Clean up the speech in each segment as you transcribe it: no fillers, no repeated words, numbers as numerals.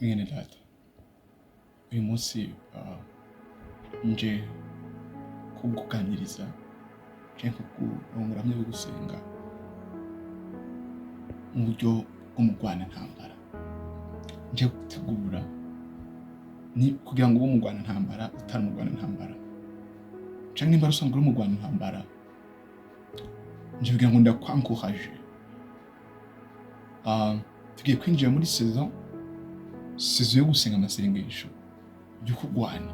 Mwene data, uyu munsi nje kukuganiriza canke kukurongora hamwe gusenga mu buryo bw'umugwanantambara. Nje gutegura ni kugira ngo ube umugwanantambara utari umugwanantambara, canke nimba usanzwe uri umugwanantambara, nje kugira ngo ndakwankuhaje. Tugiye kwinjira muri saison yo gusenga, amasengesho yo kurwana.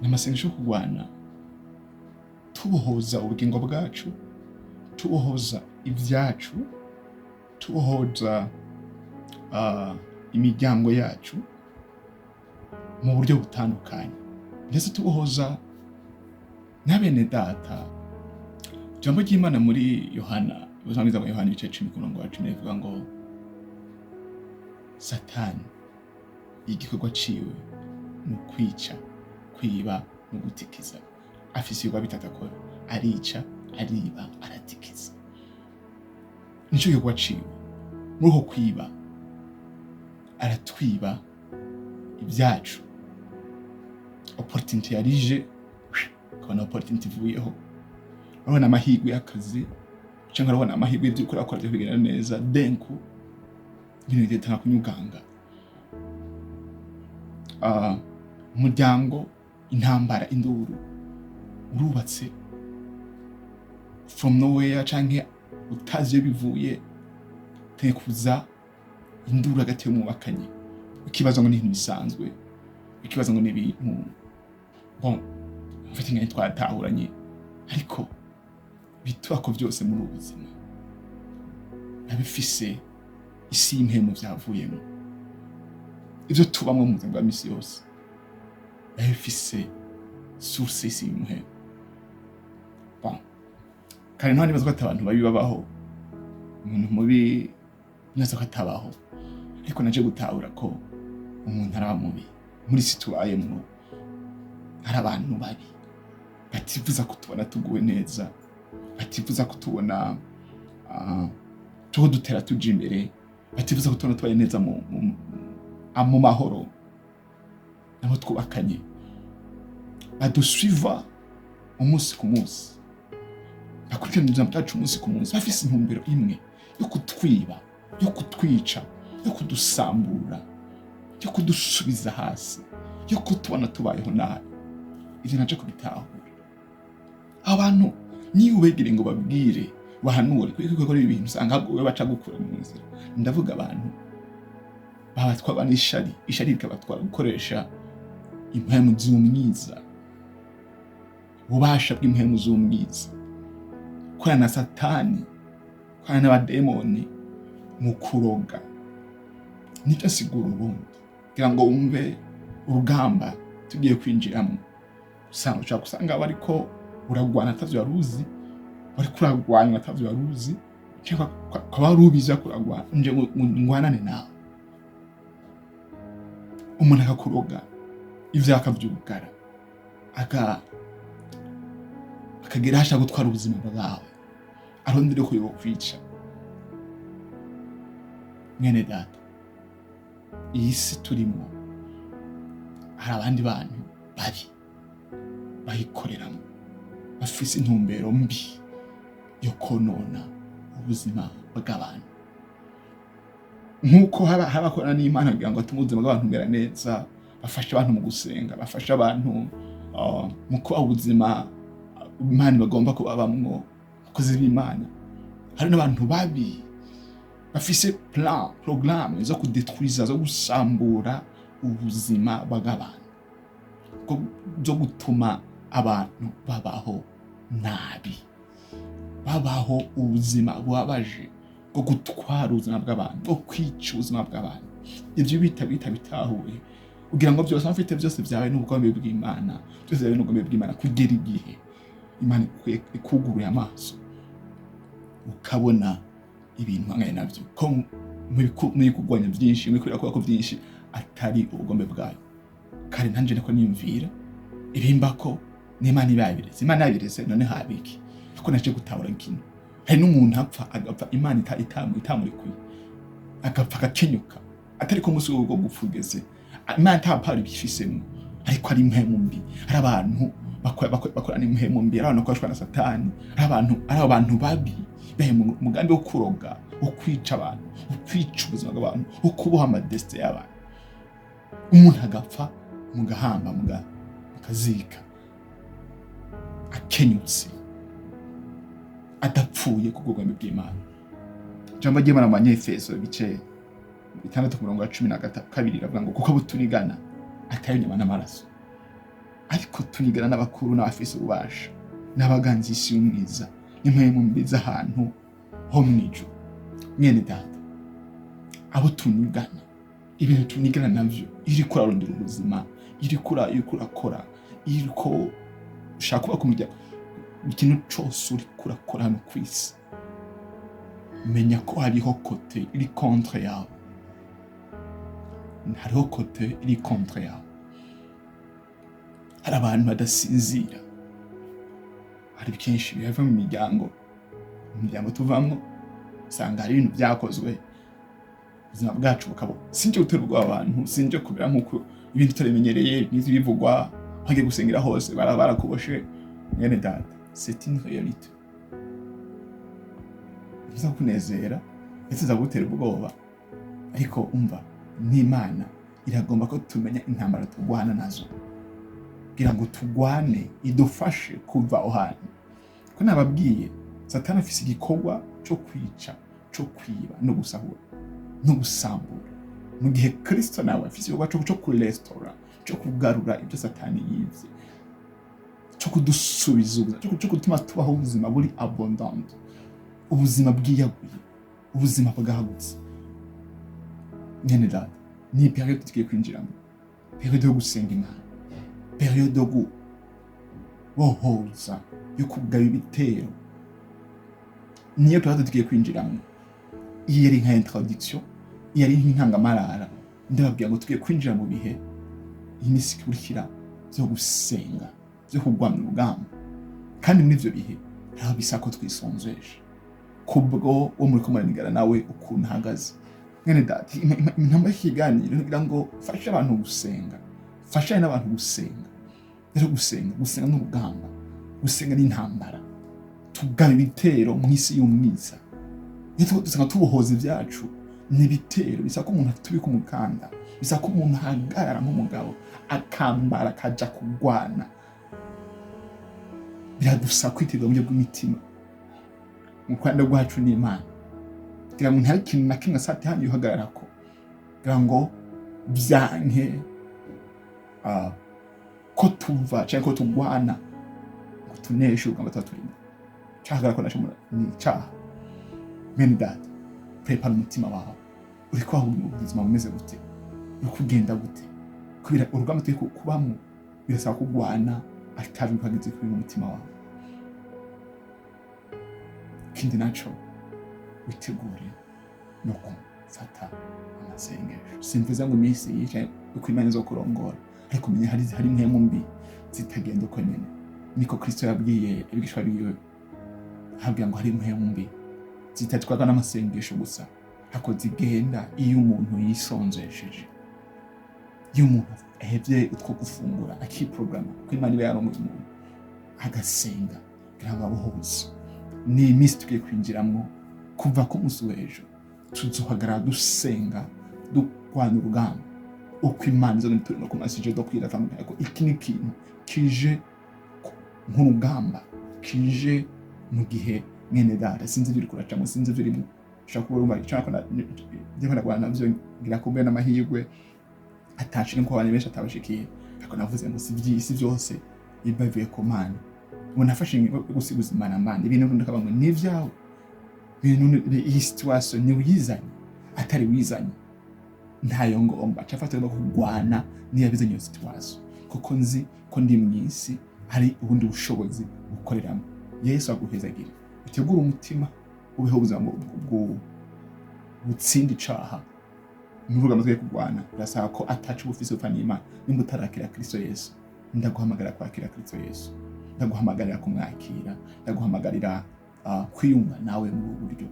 Ni amasengesho yo kurwana tubohoza ubugingo bwacu, tubohoza ibyacu, tubohoza imiryango yacu mu buryo butandukanye, ndetse tubohoza na bene data. Ijambo ry'Imana muri Yohana, ubutumwa bwiza bwa Yohana, ibice 10 ku murongo wa 10, rivuga ngo Satani igikorwa ciwe ni ukwica, kwiba no gutikiza. Afise ibikorwa bitatu akora: arica, ariba, aratikiza. Nico gikorwa ciwe. Muri uko kwiba, aratwiba ibyacu. Opportunity yarije, ukabona opportunity ivuyeho, urabona amahirwe y'akazi cyangwa urabona amahirwe y'ibyo ukora byo kugenda neza, denku ibintu bitanga kunyuganga. Umuryango, intambara, induru. Urubatse, from nowhere canke utazi iyo bivuye, tekuza induru hagati y'umwubakanye, ukibaza ngo ni ibintu bisanzwe, ukibaza ngo ni ibintu bon mfite nka twatahuranye, ariko bitubako byose muri ubu buzima biba bifise isi y'impemu vyavuyemo. Ivyo tubamwo mu buzima bwa misi yose biba bifise source y'isi y'impemu. Bon, kare nta nibaza ko ati abantu babi babaho, umuntu mubi nibaza ko atabaho, ariko naje gutahura ko umuntu araba mubi muri si tubayemwo. Hari abantu babi batifuza kutubona tuguwe neza, batifuza kutubona tuho dutera tuja imbere, batifuza kutubona tubaye neza mu mahoro nabo twubakanye, badusuiva umunsi ku munsi, bakurikirana ubuzima bwacu umunsi ku munsi, bafise intumbero imwe yo kutwiba, yo kutwica, yo kudusambura, yo kudusubiza hasi, yo kutubona tubayeho nabi. Ivyo naje kubitahura. Abantu niyo ubegere ngo babwire, bahanure kuko gukora ibi bintu, usanga ahubwo wowe baca gukura mu nzira. Ndavuga abantu babatwarwa n'ishari, ishari rikabatwara gukoresha impwemu z'umwiza, ububasha bw'impwemu z'umwiza, gukorana na Satani, gukorana n'abademoni mu kuroga. Nibyo sigura ubundi kugira ngo wumve urugamba tugiye kwinjiramo. Usanga ushobora gusanga bariko uragwana atavyo wari uzi, wariko uragwanywa atavyo wari uzi, cyangwa ukaba wari ubizi ariko uragwana. Nje ngo ngwanane nawe, umuntu akakuroga, ivyo akavyugara, akagera aho ashaka gutwara ubuzima bwawe, arondere ko yokwica. Mwene data, iyi si turimo hari abandi bantu babi bayikoreramo, bafise intumbero mbi yo konona ubuzima bw'abantu. Nk'uko haba abakorana n'Imana kugira ngo batume ubuzima bw'abantu bumera neza, bafashe abantu mu gusenga, bafashe abantu mu kuba ubuzima Imana bagomba kubabamwo, abakozi b'Imana. Hari n'abantu babi bafise plan, programme zo kudetruiza, zo gusambura ubuzima bw'abantu, zo gutuma abantu babaho nabi, babaho ubuzima bubabaje, bwo gutwara ubuzima bw'abantu, bwo kwica ubuzima bw'abantu. Ibyo bita bitahuye kugira ngo byose mfite byose byawe n'ubugombe bw'Imana, byose byawe n'ubugombe bw'Imana, kugera igihe Imana ikuguruye amaso, ukabona ibintu hanganye nabyo ko muri kurwanya byinshi, muri kubera ko byinshi atari ubugombe bwayo. Kare nanje niko niyumvira ibimba ko n'Imana iba yabiretse, Imana yabiretse, none habiki? Ariko naje gutahura kino: hari n'umuntu apfa, agapfa Imana itamurekuye, agapfa agakenyuka. Atari ko umunsi wo gupfa ugeze, Imana nta part ibifisemo, ariko ari impwemu mbi, ari abantu bakorana impwemu mbi, ari abantu bakoreshwa na Satani, ari abantu babi bahe mu mugambi wo kuroga, wo kwica abantu, wo kwica ubuzima bw'abantu, wo kuboha ama destin y'abantu. Umuntu agapfa, mugahamba, mukazika akenyutse, adapfuye ku bw'ubwami bw'Imana. Ijambo ry'Imana mu Banyefeso ibice 6 ku murongo wa 12 riravuga ngo: "Kuko abo tunigana atari inyama n'amaraso, ariko tunigana n'abakuru n'abafise ububasha n'abaganza isi y'umwiza n'impwemu mbi z'ahantu ho mw'ijuru." Mwene data, abo tunigana, ibintu tunigana navyo, iriko urarondera ubuzima, iriko urakora, iriko ushaka kubaka umuryango, ikintu cose uriko urakora hano kw'isi, menya ko hariho côté iri contre yawe, hariho côté iri contre yawe. Hari abantu badasinzira, hari byinshi biva mu miryango tuvamwo, usanga hari ibintu byakozwe, ubuzima bwacu bukaba, sinje gutera ubwoba abantu, sinje kubera nk'uko ibintu tutabimenyereye, n'izi bivugwa hagiye gusengera hose barakuboshe. Mwene data, c'est une réalité. Ntiza kunezera ndetse iza gutera ubwoba, ariko umva, n'Imana iragomba ko tumenya intambara turwana nazo kugira ngo tugwane, idufashe kuva aho hantu. Ko nababwiye, Satani afise igikorwa cyo kwica, cyo kwiba no gusahura no gusambura, mu gihe Kristo nawe afise igikorwa cyo kuresitora, cyo kugarura ibyo Satani yivye, cyo kudusubiza ubuzima, cyo gutuma tubaho ubuzima buri abondant, ubuzima bwiyaguye, ubuzima bwagutse. Mwene data, ni période tugiye kwinjiramo, période yo gusenga Imana, période yo kubohoza, yo kugaba ibitero. Niyo période tugiye kwinjiramo. Iyi yari nka introduction, iyi yari nk'intangamarara. Ndababwira ngo tugiye kwinjira mu bihe, iyi minsi ikurikira, byo gusenga, byo kurwana urugamba. Kandi muri ivyo bihe ntaho bisa ko twisonzesha kubwo wo muri ko muranigana nawe ukuntu ahagaze. Mwene data, intambwe y'ikiganiro kugira ngo fashe abantu gusenga, fashe n'abantu gusenga. Rero gusenga n'urugamba, gusenga n'intambara. Tugaba ibitero mu isi y'umwiza. Iyo dusanga tubohoza ibyacu, ni ibitero bisaba ko umuntu atubika umukanda, bisaba ko umuntu ahagarara nk'umugabo, akambara, akaja kurwana. Biradusaba kwitegura mu buryo bw'imitima, mu rwanda rwacu n'Imana, kugira ngo ntihari ikintu na kimwe Satani yuhagararako kugira ngo byanke ko tuva cyangwa ko tugwana ngo tuneshe urugamba tuba turimo. Cyahagarara ko naco ni icyaha. Mwene data, prepara umutima wawe. Uri kubaho ubuzima bumeze gute? Uri kugenda gute? Kubera urugamba turi kubamo birasaba kugwana atari uhagaze kuri mu mutima wawe. Ikindi naco, witegure no gufata amasengesho. Simvuze ngo iminsi yicaye uko Imana izo kurongora, ariko menya hari impwemu mbi zitagenda uko nyene. Niko Kristo yabwiye abigishwa biwe, ababwira ngo hari impwemu mbi zitatwarwa n'amasengesho gusa, ariko zigenda iyo umuntu yisonzesheje, iyo umuntu ahevye utwo gufungura, akiprograma ko Imana iba yarongoye umuntu, agasenga kugira ngo abohoze. Ni iminsi tugiye kwinjiramwo. Kuva ku munsi w'ejo tuzohagarara dusenga, durwana urugamba uko Imana izo turimo ku masije do kwira atandukanye, ko iki ni ikintu kije nk'urugamba, kije mu gihe. Mwene data, sinzi ibyo uriko uracamo, sinzi ibyo urimo, ushobora kuba urumva icyo ndiko ndagwana navyo, ngira ko mbe n'amahirwe atashika nko abantu benshi atabashikiye. Ariko navuze ngo si iby'isi byose biba bivuye ku Mana. Ubu nafashe ingingo yo gusiguza Imana. Mana, ibintu ndakavuga ngo ni ibyawe, ibintu iyi situation ni uyizanye, atari wizanye ntayo ngomba cafata no kurwana niyo bizanye iyo situation, kuko nzi ko ndi mu isi hari ubundi bushobozi bukoreramo. Yesu aguhezagire. Utegure umutima, ubeho ubuzima butsinda icaha. Nuvuga amatwi yo kurwana, birasaba ko ataca ubufise upfa n'Imana. Nimba utarakira Kristo Yesu, ndaguhamagarira kwakira Kristo Yesu, ndaguhamagarira kumwakira, ndaguhamagarira kwiyunga nawe muri ubu buryo.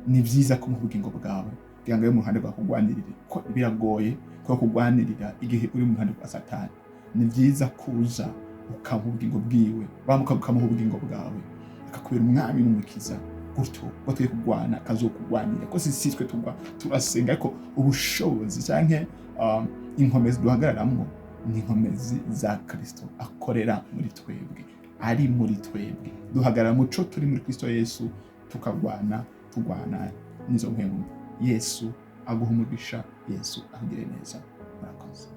Ni byiza ko mu bugingo bwawe kugira ngo Kugira ngo abe mu ruhande rwawe akugwanirire, ko biragoye ko kugwanirira igihe uri mu ruhande rwa Satani. Ni byiza kuza ukamuha ubugingo bwiwe, wamuka ukamuha ubugingo bwawe, akakubera umwami n'umukiza. Gutyo ubwo tugiye kurwana akazokugwanira, ko si twe tugwa, turasenga, ariko ubushobozi canke inkomezi duhagararamwo ni inkomezi za Kristo akorera muri twebwe, ari muri twebwe. Duhagarara muco turi muri Kristo Yesu, tukagwana, turwana n'izo mpemu. Yesu aguha umugisha, Yesu akugire neza. Murakoze.